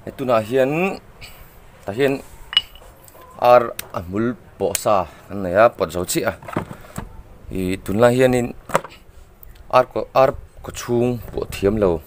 Tunah hian tah hian ar a hmul pawh sa an nei a pawt zo chiah a ih tunlai hianin ar kaw ar kaw chhung pawh thiam lo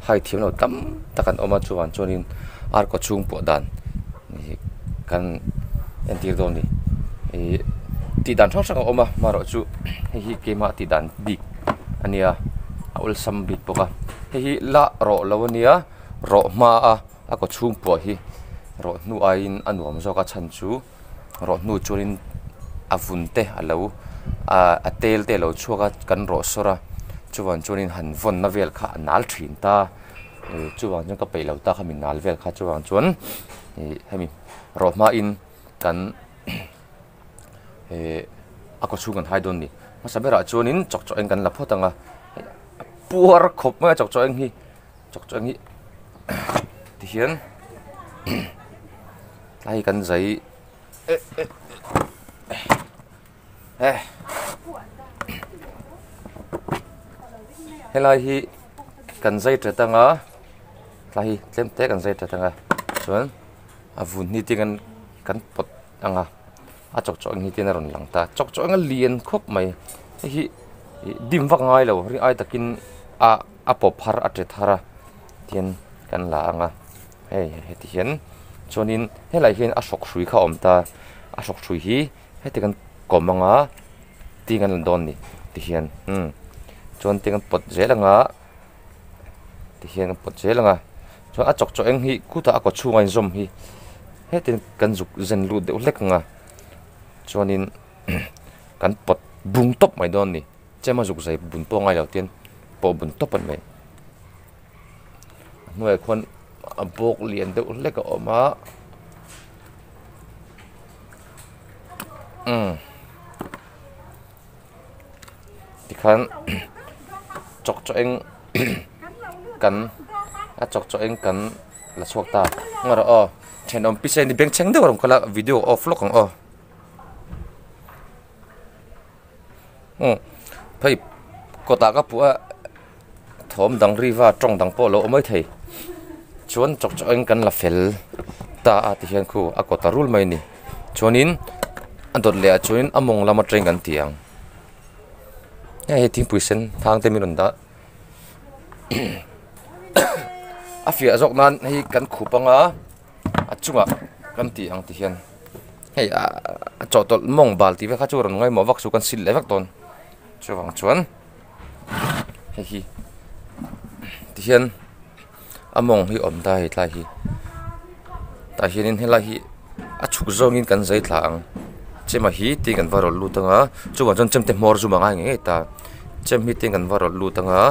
hai thiam lo tam tak an awm a chuvang chuanin ar kaw chhung pawh dan ih kan entir dawn a ni ih tih dan hrang hrang a awm a amaherawhchu hei hi keimah tih dan bik a nia a awlsam bik bawk a hei hi la rawh lo a nia. Rawh hma a a kaw chhung pawh hi rawh hnu aiin a nuam zawk a chhan chu rawh hnu chuanin a vun te a lo ah a tel te a lo chhuak a kan rawh sawr a chuvang chuanin han vawn na vel kha a nal thin ta ih chuvang chuan ka peih lo ta kha mi nal vel kha chuvang chuan ih hemi rawh hmain kan eh a kaw chhung kan hai dawn a ni hmasa berah chuanin chawkchawh eng kan la phawt ang a puar khawp mai a chawkchawh eng hi. Chawk chuan hi tihian tlai kan zai eh eh eh helai hi kan zai that anga tlai hi tlem te kan zai that anga chuan a vun hi tin kan pawt anga a chawk chawh ang hi tin a rawn lang ta chawk chawh anga lian khawp mai hei hi ih dim vak ngai lo rin ai takin a a pawp har a ṭet har a tihian kan la ang a hei heti hian chuanin helaiah hian a hrawk hrui kha a awm ta a hrawk hrui hi heti kan kawm ang a ting an la dawn a ni tihian umm chuan ting an pawt zel ang a tihian an pawt zel ang a chuan a chawk chawh eng hi khutah a kaw chhungah a inzawm hi hetin kan zuk zen lut deuh hlek ang a chuanin kan pawt bung tawp mai dawn a ni. Chem a zuk zai bun pawh a ngai lo tian pawh bun tawp a ni mai. A hnuaiah khuan a bawk lian deuh hlek a awm a umm tikhan chawk chaw eng kan a chawk chaw eng kan la chhuak ta ngaw rawh aw thenawm pise ni bengchheng deuh a rawn kal a video off lawk ang aw. Phei kawtah ka puh a thawm dang riva tawng dang pawh a lo awm mai thei chuan chawk chawk in kan la fel ta a ti hian khu a kawt a rul mai a ni chuanin a dawt leh ah chuanin a mawng lam atangin kan ti ang hei hi thingpui sen thang te min rawn dah a fiah zawk nan hei kan khup anga a chungah kan tih ang ti hian hei a chawhtawlh mawng bal tih vel kha chu rawn ngaimawh vak chu kan sil leh vek dawn chuvang chuan hei hi ti hian a mawng hi awm ta hei tlai hi tah hianin helai hi a chhuk zawngin kan zai thla ang chem a hi tiin kan va rawlh lut anga chuvang chuan chemte hmawr zum a ngai ngei ngei ta chem hi tiin kan va rawlh lut anga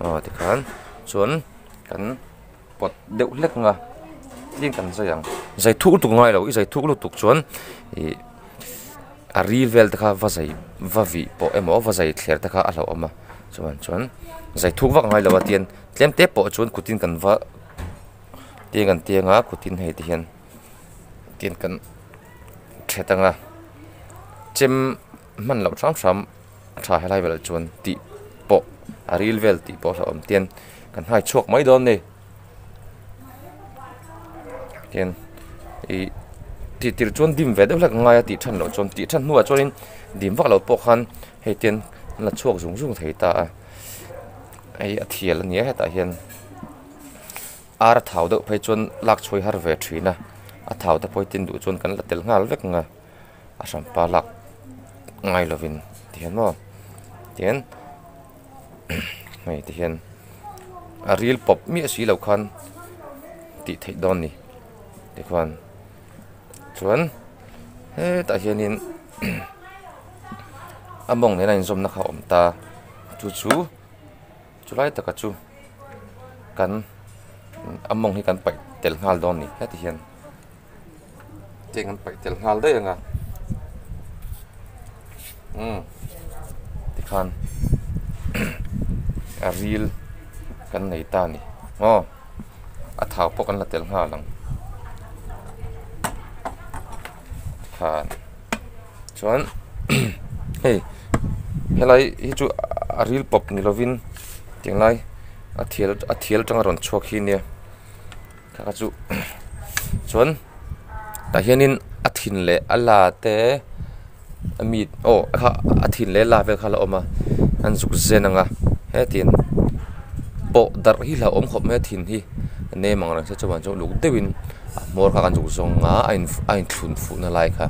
aw tikhan chuan kan. Pawt deuh hlek ang a tlem kan zai ang zai thuk lutuk ngai lo i zai thuk lutuk chuan ih a ri vel te kha va zai va vih pawh emaw va zai thler te kha a hlauhawm a chuan chuan zai thuk vak ngai lo a tian tlem te pawh chuan kutin kan va tiang kan tiang a kutin hei ti hian tian kan that ang a chem hman loh hram hram a tha helai velah chuan tih pawh a ril vel tih pawh a hlauhawm tian kan hai chhuak mai dawn a ni tian ih tih tir chuan dim ve deuh hlek a ngai a tih than loh chuan tih than hnuah chuanin dim vak loh pawh khan hei tian an la chhuak zung zung thei ta a hei a thial a ni a hetah hian ar a thau deuh phei chuan lak chhuai har ve thin a a thau te pawh hi tin duh chuan kan la tel nghal vek ang a. A hranpa lak ngai lovin ti hian maw tihian hei ti hian a ril pawp miah si lo khan tih theih dawn a ni tikhuan chuan hetah hianin a mawng nena inzawmna kha a awm ta chu chu chulai taka chu kan a mawng hi kan paih tel nghal dawn a ni heti hian. Tiang an paih tel nghal daih ang a umm tikhan a ril kan nei ta a ni aw a thau pawh kan la tel nghal ang tikhan chuan hei helai hi chu a ril pawp ni lovin tinglai a thial a thial atanga rawn chhuak hi nia. Kha kha chu chuan tah hianin a thin leh a la te a mi aw kha a thin leh a la vel kha a la awm a an zuk zen ang a hetin pawh darh hi hlauhawm khawp mai a thin hi a nem ang reng se chuan chu uluk deuhin a hmawr kha kan zuk zawng a a in a inthlun fuh na lai kha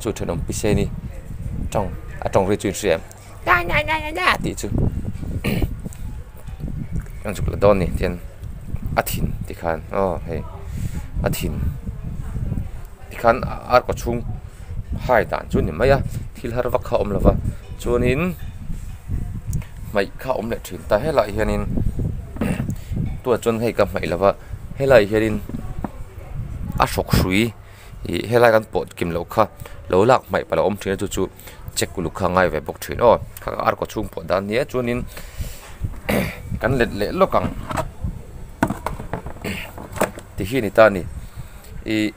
chu thenawm piseni tawng a tawng ri chu in hria em tih chu an zuk la dawn a ni tian a thin tikhan aw hei a thin tikhan ar kaw chhung hai dan chu a ni mai a thil har vak kha a awm lo va chuanin hmaih kha a awm leh thin ta helaiah hianin tunah chuan hei ka hmaih lo va helaiah hianin a hrawk hrui. Ih helai kan pawh kim loh kha lo lak hmaih palh a awm thin a chu chu check uluk kha a ngai ve bawk thin aw kha ar kaw chhung pawh dan nia chuanin kan let leh lawk ang ti hi a ni ta a ni ih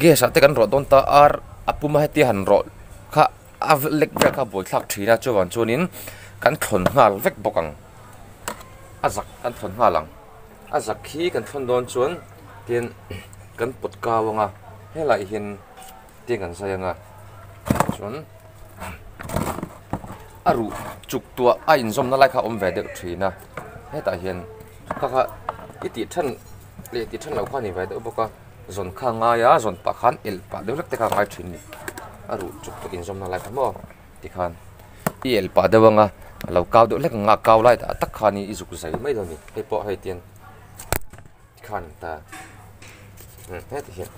gas ah te kan rawh dawn ta ar a pum a hetia han rawh kha a lek vel kha a buaithlak thin a chuvang chuanin kan thlawn nghal vek bawk ang a zak kan thlawn nghal ang. A zak hi kan thawn dawn chuan tin kan pawt kau ang a helaiah hian tiang kan zai ang a chuan a ruh chuk tuah a inzawmna lai kha a awm ve deuh thin a hetah hian kha kha i tih then leh tih then loh kha a ni ve deuh bawk a zawn kha a ngai a zawn pah khan elh pah deuh hlek te kha a ngai thin a ni a ruh chuk tuah inzawmna lai kha maw. Tikhan i elh pah deuh anga a lo kau deuh hlek ang a kau lai tak tak khan i zuk zai mai dawn a ni hei pawh hei tian tikhan ta heti hian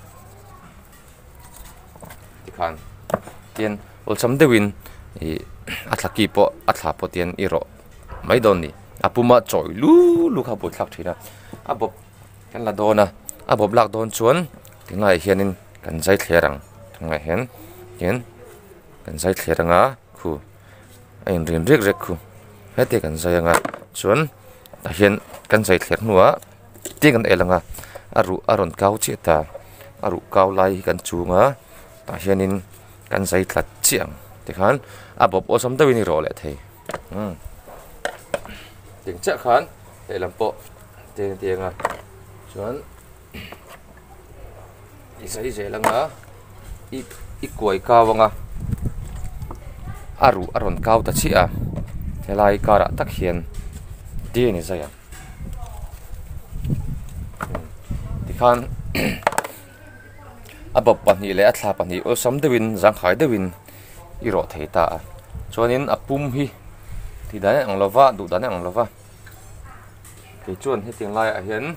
tikhan tian awlsam deuhin ih a thla ki pawh a thla pawh tian i rawh mai dawn a ni a puma chawi lu lu kha a buaithlak thin a a bawp kan la dawn a a bawp lak dawn chuan tunlaiah hianin kan zai thler ang tunlaiah hian tian. Kan zai thler anga khu a inrin riak riak khu heti kan zai anga chuan tah hian kan zai thler hnuah tiang kan el anga a ruh a rawn kau chiah ta a ruh kau lai hi kan chung a tah hianin kan zai tla chiah ang tikhan a bawp awlsam deuhin i rawh leh thei umm tiang chiah khan lehlam pawh tiang tiang a chuan. I zai zel anga i i kuai kau anga a ruh a rawn kau ta chiah a helai karah tak hian ti a ni zai ang tikhan a bawp pahnih leh a thla pahnih awlsam deuhin zangkhai deuhin i rawh thei ta a chuanin a pum hi tih dan ang lova duh dan ang lova. Kei chuan hetiang laiah hian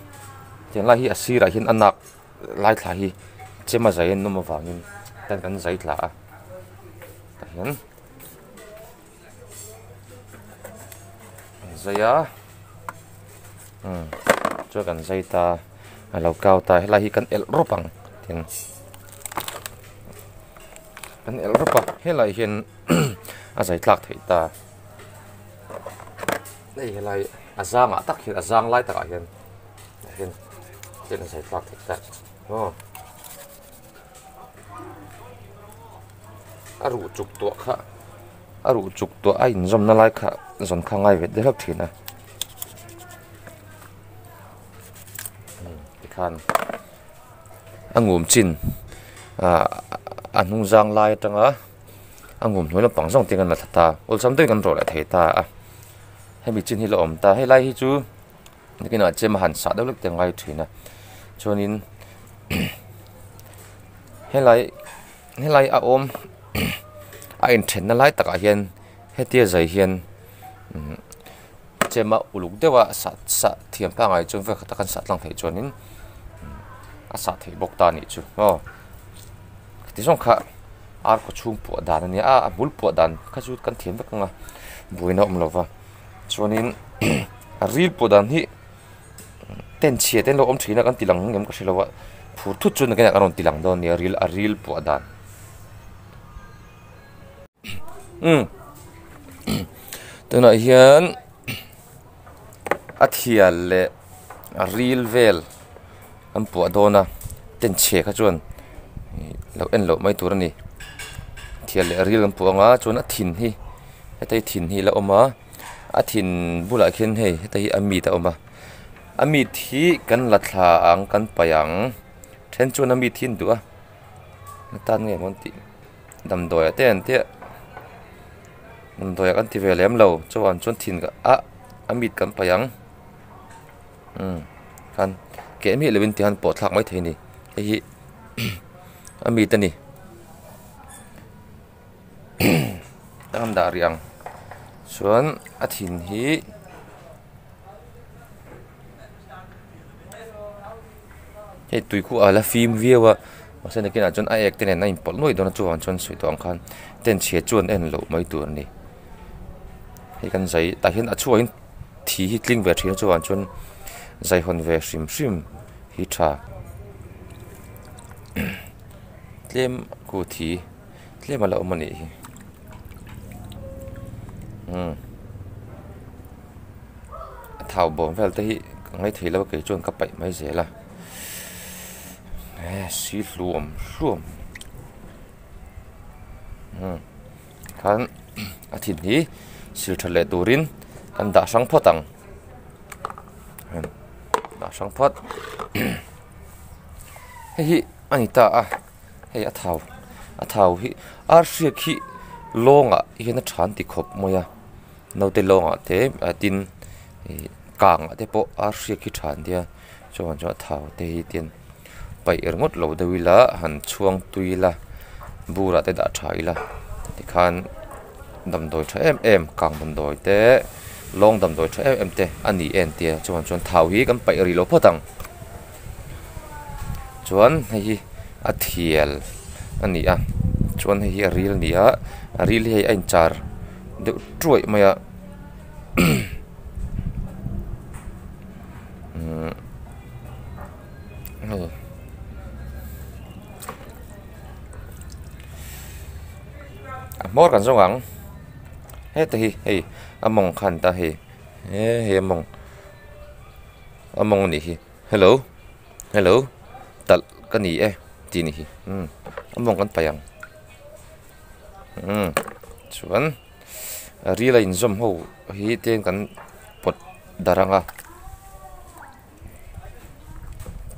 hetiang lai hi a sirah hian a nak lai thla hi chem a zai a nawm avangin hian kan zai thla a tah hian an zai a umm chuan kan zai ta a lo kau ta helai hi kan elh rawp ang tin kan elh rawp a helaiah hian a zai tlak theih ta. Hei helai a zangah tak hian a zang lai takah hian tah hian chen a zai tlak theih ta aw a ruh chuk tuah kha a ruh chuk tuah a inzawmna lai kha zawn kha ngai vet deuh hlek thin a tikhan a ngum chin ah a hnung zang lai atanga. A ngum hnuai lampang zawng te kan la thla ta awlsam deuhin kan rawh leh thei ta a hemi chin hi la awm ta helai hi chu nakinah chem a han sah deuh hlek te a ngai thin a chuanin helai helai a awm a inthenna lai takah hian hetia zai hian chem a uluk deuh a sah sah thiam pangai chuan vek khat a kan sah tlang theih chuanin a sah theih bawk ta a nih chu aw ti zawng kha ar kaw chhung puah dan a nia a a bul puah dan kha chu kan thiam vek ang a buaina awm lo va chuanin a ril puah dan hi ten chhia te an lo awm thin a kan ti lang ngem ka hre lo a phur thut chu nakinah kan rawn ti lang dawn a nia ril a ril puah dan. Umm tunah hian a thial leh a ril vel an puah dawn a ten chhe kha chuan ih lo en loh mai tur a ni thial leh ril an puah ang a chuan a thin hi heta hi thin hi a la awm a a thin bulah khian hei heta hi a mit a awm a. A meat hi kan la thla ang kan paih ang then chuan a meat hi an duh a atan nge maw an tih damdawi ah te an tia damdawi ah kan ti ve lem lo chuan chuan thin ah a meat kan paih ang umm khan keh miah lovin tihian pawh thlak mai thei a ni hei hi a meat a ni. A rawn dah rih ang chuan a thin hi hei tui khu a la fim viau a mahse nakinah chuan a ek te nen a inpawlh nuai dawn a chuvang chuan sawi tawh ang khan ten chhia chuan en loh mai tur a ni hei kan zai tah hian a chhuah in thi hi tling ve thin a chuvang chuan zai hawn ve hrim hrim hi tha tlem khu thi. Tlem a la awm a nih hi umm a thau bawm vel te hi ka ngaih theih lo a kei chuan ka paih mai zel a eh si hluam hluam umm khan a thin hi sil tha leh turin kan dah hrang phawt ang dah hrang phawt hei hi a ni ta a. Hei a thau a thau hi ar hriak hi lawngah hian a tha an ti khawp mai a naute lawngah te ah tin ih kangah te pawh ar hriak hi tha an tia chuan chuan a thau te hi tian paih ringawt lo deuh ila han chhuang tui ila burah te dah tha ila tikhan damdawi tha em em kang damdawi te lawng damdawi tha em em te a ni e an tia chuan chuan thau hi kan paih rih lo phawt ang. Chuan hei hi a thial a ni a chuan hei hi a ril a ni a a ril hi hei a inchar deuh chuaih mai a umm hei a hmawr kan zawng ang heta hi hei a mawng khan ta hei he hei a mawng. A mawng a nih hi hello hello talh ka ni e tih a nih hi umm a mawng kan paih ang umm chuan a ril a inzawm ho hi te kan pawt darh ang a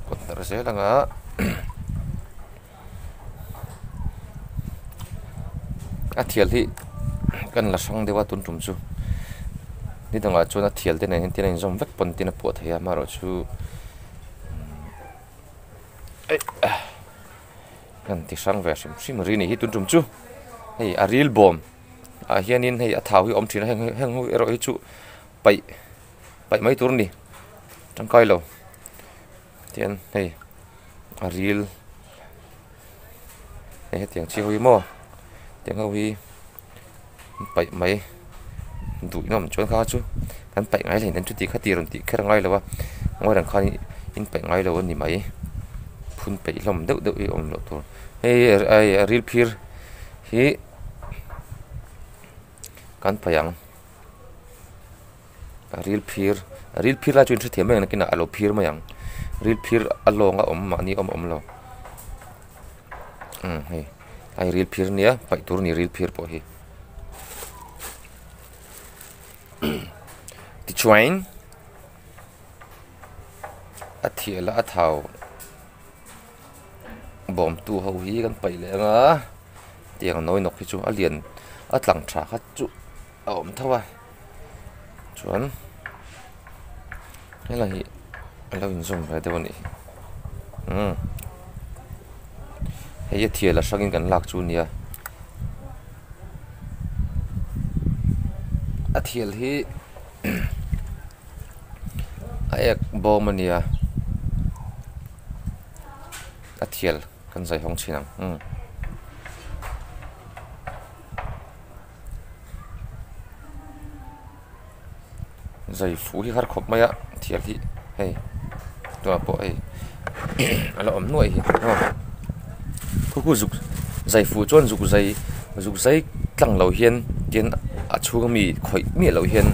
pawt darh zel ang a a thial hi kan la hrang deuh a tun tum chu ni dangah chuan a thial te nen hian tin a inzawm vek pawn tin a puah thei a amaherawhchu kan ti hrang ve hrim hrim ri a nih hi tun tum chu hei a ril bawm ah hianin hei a thau hi a awm thin a heng heng ho erawh hi chu paih paih mai tur a ni tangkai lo. Tian hei a ril hei hetiang chi ho hi maw tiang ho hi paih mai duh in a awm chuan kha chu kan paih ngai hlei nem chuti kha ti rawn tih kher a ngai lo a ngawi reng khan in paih ngai lo a ni mai phun peih hlawm deuh deuh hi awm loh tur hei a ril phir hi kan paih ang. A ril phir a ril phir lai chu in hrethiam mai ang nakinah a lo phir mai ang ril phir a lawng a awm mahni awm a awm lo umm hei a ril phir nia paih tur a ni ril phir pawh hi tichuan a thiah lah a thau bawmtu ho hi kan paih leh ang a tiang nawi nawk hi chu a lian a tlang tha kha chu. A awm tho a chuan helai hi a lo inzawm ve deuh a nih hi umm hei a thial a hrangin kan lak chu a nia a thial hi a ek bawm a nia a thial kan zai hawng chhin ang umm. Zai fuh hi har khawp mai a thial hi hei tunah pawh hei a la awm nuaih hi aw khu khu zuk zai fuh chuan zuk zai zuk zai tlang lo hian tin a chhung ami khawih miah loh hian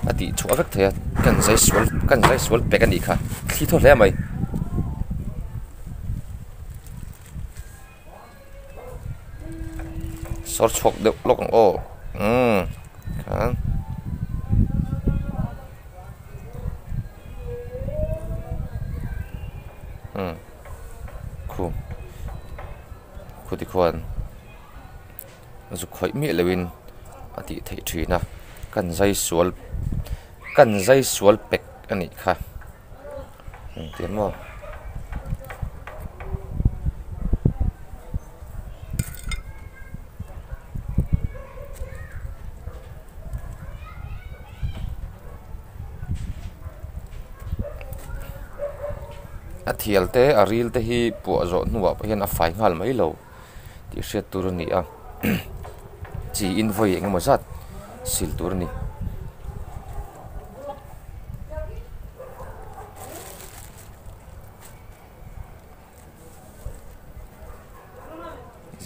a tih chhuah vek thei a kan zai sual kan zai sual pek a nih kha thli thaw hle mai. Sawr chhuak deuh lawk ang aw umm khan. Umm khu khu tikhuan zu khawih miah loin a tih theih thin a kan zai sual kan zai sual pek a nih kha engtiang maw. A thial te a ril te hi puah zawh hnuah pawh hian a fai nghal mai lo tih hriat tur a ni a chi in vawi eng emaw zat sil tur a ni.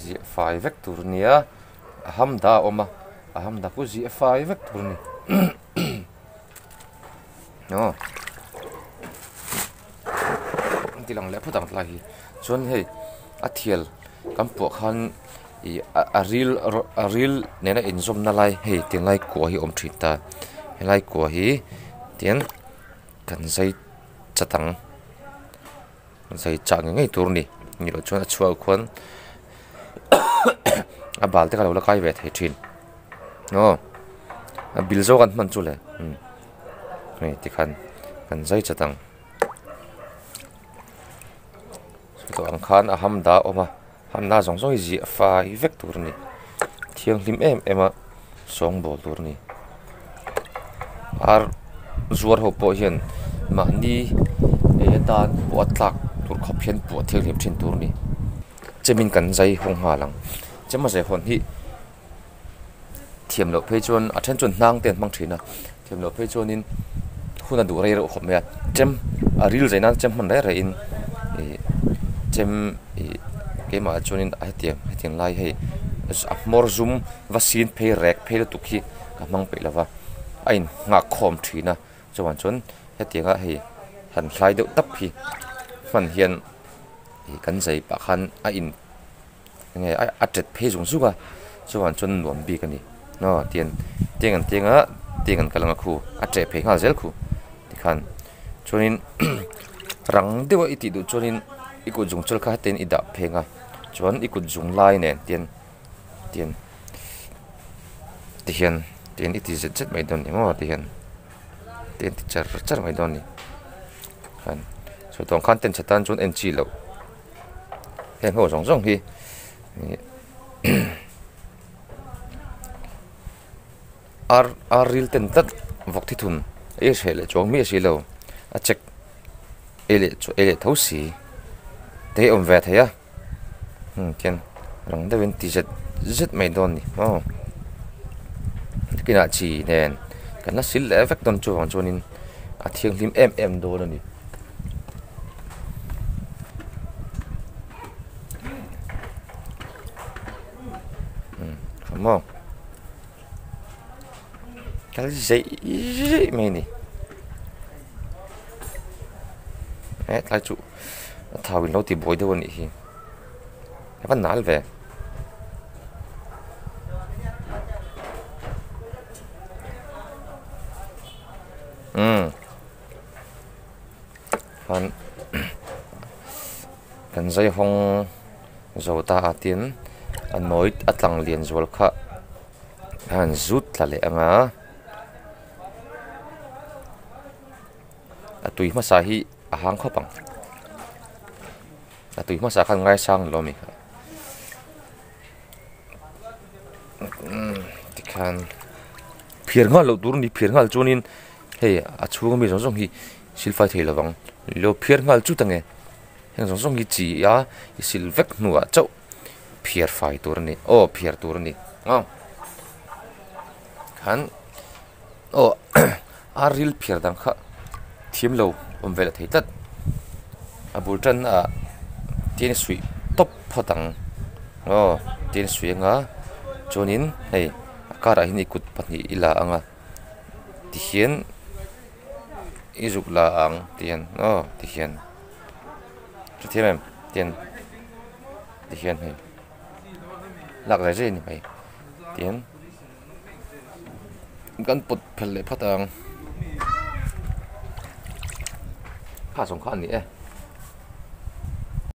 Ziah fai vek tur a nia a hamda a awm a a hamda pawh ziah fai vek tur a ni aw an ti lang leh phawt ang tlai hi chuan hei a thial kan puah khan ih a ril a ril nena inzawmna lai hei tinlai kua hi a awm thin ta helai kua hi tian kan zai chat ang. Zai chah ngei ngei tur a ni nih loh chuan a chhuah khuan a bal te kha a lo la kai ve thei thin aw a bil zawk an hman chu le umm hei tikhan kan zai chat ang chutah ang khan a ham dah a awm a ham na zawng zawng hi ziah fai vek tur a ni thianghlim em em a sawngbawl tur a ni ar zuar ho pawh hian mahni ei atan pawh a tlak tur khawp hian pawh a thianghlim thin tur a ni chemin kan zai hawng nghal ang chema zai hawn hi thiam loh phei chuan a then chuan hnang te an hmang thin a thiam loh phei chuanin hun a duh rei reuh khawp mai a chem a ril zai nan chem hman reng rengin ih chem ih keimah ah chuanin a hetiang hetiang lai hei a hmawr zum va sin phei rek phei lutuk hi ka hmang peih lova a in nghak khawm thin a chuvang chuan hetianga hei han hlai deuh tap hi hman hian ih kan zai pah khan a in. Enge a tet phei zung zung a chuvang chuan nuam bik a ni aw tian tiang an tiang a tiang an kal ang a khu a ṭeh phei nghal zel khu tikhan chuanin rang deuh a i tih duh chuanin i kut zung chal kha hetiang i dah pheng a chuan i kut zung lai nen tian tian tihian tian i ti zet zet mai dawn a ni maw tihian tian ti char char mai dawn a ni khan chutah khan ten chhe tan chuan en chi loh. Heng ho zawng zawng hi ar ar ril ten tlat vawk thi thun ei hreh leh chuang miah si lo a check ei leh chu ei leh tho si te hi awm ve thei a khian rang deuhin ti zet zet mai dawn a ni maw kinah chi nen kan la sil leh vek dawn chuvang chuanin a thianghlim em em dawn a ni. Maw kal zeih zeih mai a ni eh tlai chu a thau in lo ti buai deuh a nih hi a va nal ve. Umm. Khan kan zai hawng zo ta a tin a nawi a tlang lian zual kha a han zut thla leh ang a a tui hmasa hi a hang khawp ang a tui hmasa khan ngaisang lo a mi kha umm tikhan phiar nghal loh tur a ni phiar nghal chuanin hei a chhunga mi zawng zawng hi silfai thei lovang lo phiar nghal chut ange heng zawng zawng hi chi a i sil vek hnuah chauh phiar fai tur a ni aw phiar tur a ni aw khan aw a ril phiar dang kha thiam lo awm ve leh thei tlat a bul tan ah tin a suih tawp phawt ang aw tin a suih anga chuanin hei a karah hian i kut pahnih i la ang a. Tihian i zuk la ang tihian aw tihian hrethiam em tihian tihian hei lak zai zai a ni mai tihian kan pawt phel leh phawt ang kha zawng kha a ni e.